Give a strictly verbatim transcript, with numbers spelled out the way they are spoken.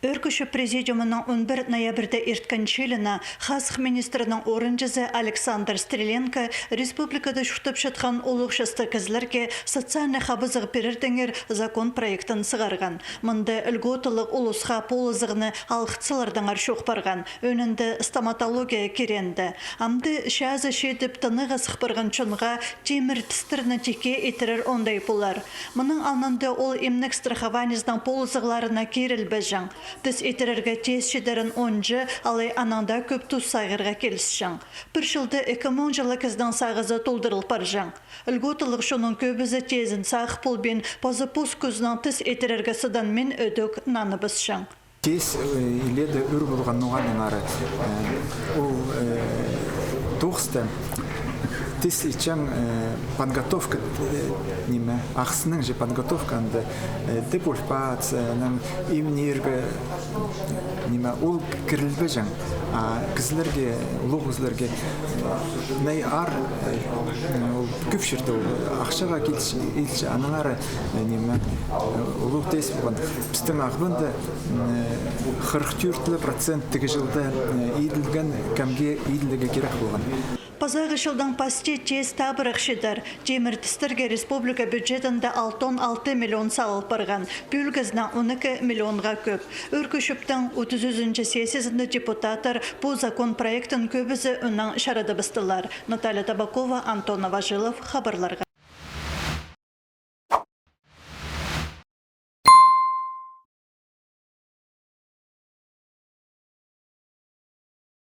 Ӧӧркі чӧп президиумының он пір ноябрьда ирткен чыылыны хазых министрінің орынҷызы Александр Стреленко республикада чуртапчатхан улуғ частығ кізілерге социальный хабызығ пирердеңер закон проектін сығарған. Мында льготалығ улусха полызығны алғытсалардаңар чоох парған, ӧӧнінде стоматология кирегінде. Амды чазы читіп тынағға сых парған чонға тимір тістерні тикке итірер оңдай полар. Мының алнында ол имнег страхованиезінің полызығларына кирілбеҷең. Тіс итірерге тез чидерін онҷа, алай анаң даа кӧп тус сағирға килісчең. Пір чылда ікі муң чыллығ кізінің сағызы толдырыл парҷаң. Льготалығ чонның кӧбізі тезін сағып полбин, паза пос кӱзінең тіс итірерге сыданмин ӧдік наныбысчаң. Тез, э, иледе ӱр полған ноға аннаңар, э, ол, э, тоғыста тіс итчең, э, подготовка, э, ниме, ахсының же подготовка анда, э, дебульпация, анаң имнирге, ниме, ол кірілбеҷең. А кізілерге, улуғ кізілерге, э, най аар, э, ол кӧп чирде ол ахчаға килче, илче, аннаңар, э, ниме, э, улуғ тез полған. Пістің Ағбанда, м, э, хырых тӧрт ле процент тігі чылда, э, иділген кемге иділігі кирек полған. Пазағы чылдаң пасти тез табырах чидер. Тимір тістерге республика бюджетінде алтон алты миллион салыл парған, пӱӱлгізінең он ікі миллионға кӧп. Ӧӧркі чӧптің отыс ӱзінҷі сессиязында депутаттар пу закон проектін кӧбізі ӱннең чарадыбыстылар. Наталья Табакова, Антон Новожилов, хабарларға.